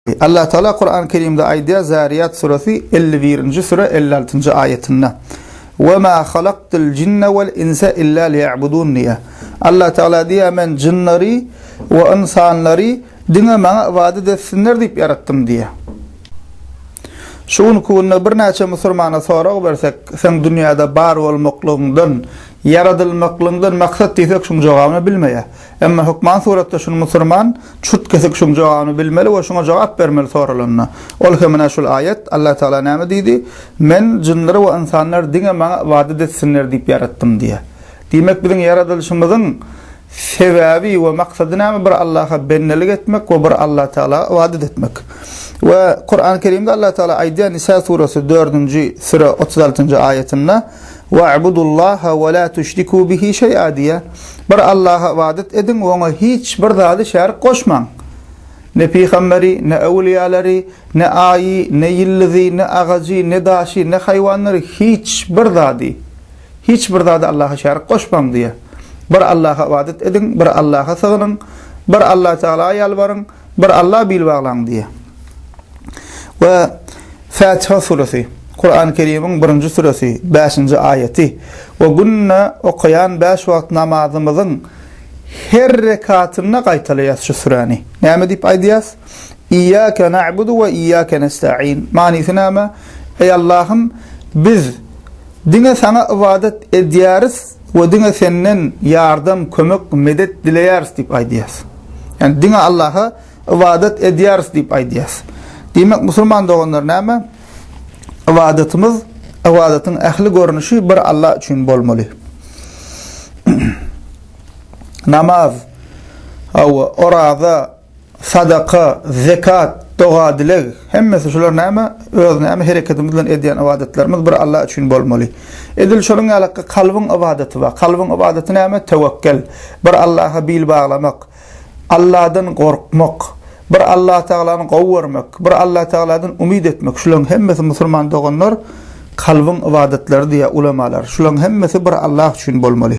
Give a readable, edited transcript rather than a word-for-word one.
Allah Teala Kur'an-ı Kerimde aýdýar Zariyat suresi 51-nji süre 56-njy aýatynda. Ve ma halaktul cinne vel insa illa liya'budun diýýär. Allah Teala diýýär men jynlary we ynsanlary diňe maňa ybadat etsinler diýip ýaratdym diýýär. Şu günki günde birnäçe musulmana sorag bersek, seň dünýäde bar bolmaklygyňdan, ýaradylmaklygyňdan maksat diýsek şuň jogabyny bilmeýär. Emma hökman suratda şuny musurman çürt-kesik şuň jogabyny bilmeli we şuňa jogap bermeli soralanda. Ol hem ine şul aýat, Allah Tagala näme diýdi? Men jynlary we ynsanlary diňe maňa ybadat etsinler diýip ýaratdym diýýär. Diýmek biziň ýaradylyşymyzyň sebäbi we maksady näme? Bir Allaha bendelik etmek we bir Allah Tagala ybadat etmek. We Kurany Kerimde Allah Tagala aýdýar Nisa surasy dördünji süre 36-njy aýatynda, Wa'budullaha we la tuşriku bihi şeý'a diýýär. Bir Allaha ybadat ediň we oňa hiç bir zady şärik goşmaň. Ne pygamberi, ne öwlüýalary, ne aýy, ne ýyldyzy, ne agajy, ne daşy, ne haýwanlary hiç bir zady, hiç bir zady Allaha şärik goşmaň diýýär. Bir Allaha ybadat ediň, bir Allaha sygynyň, bir Allah Tagala ýalbaryň, Bir Alla bil baglaň diýýär. We Fatiha suresi, Kur'an-ı Kerim'iň birinji suresi, 5-nji aýaty. We günde okaýan 5 wagt namazymyzyň her rekatynda gaýtalaýas şu süräni. Näme diýip aýdýas? Iyyake na'budu we iyyake nesta'in. Manysy näme? Eý Allahym, biz diňe saňa ybadat edýäris we diňe senden ýardam, kömek, medet dileýäris diýip aýdýas. Ýagny diňe Allaha ybadat edýäris diýip aýdýas. Diýmek, musulman doganlar näme? Ybadatymyz, ybadatyň ähli görnüşi bir Allah üçin bolmaly. Namaz, hawa, oraza, Sadaka, zekat, doga-dileg, hemmesi şular näme? Öz näme hereketimiz bilen edýän ybadatlarymyz bir Allah üçin bolmaly. Edil şonuň ýaly kalbyň ybadaty bar. Kalbyň ybadaty näme? Töwekgel. Bir Allaha bil baglamak. Allahdan gorkmak. Bir Allah Tagalany gowy görmek. Bir Allah Tagaladan umyt etmek. Şularyň hemmesi musulman doganlar kalbyň ybadatlary diýýär ulamalar. Şularyň hemmesi bir Allah üçin bolmaly.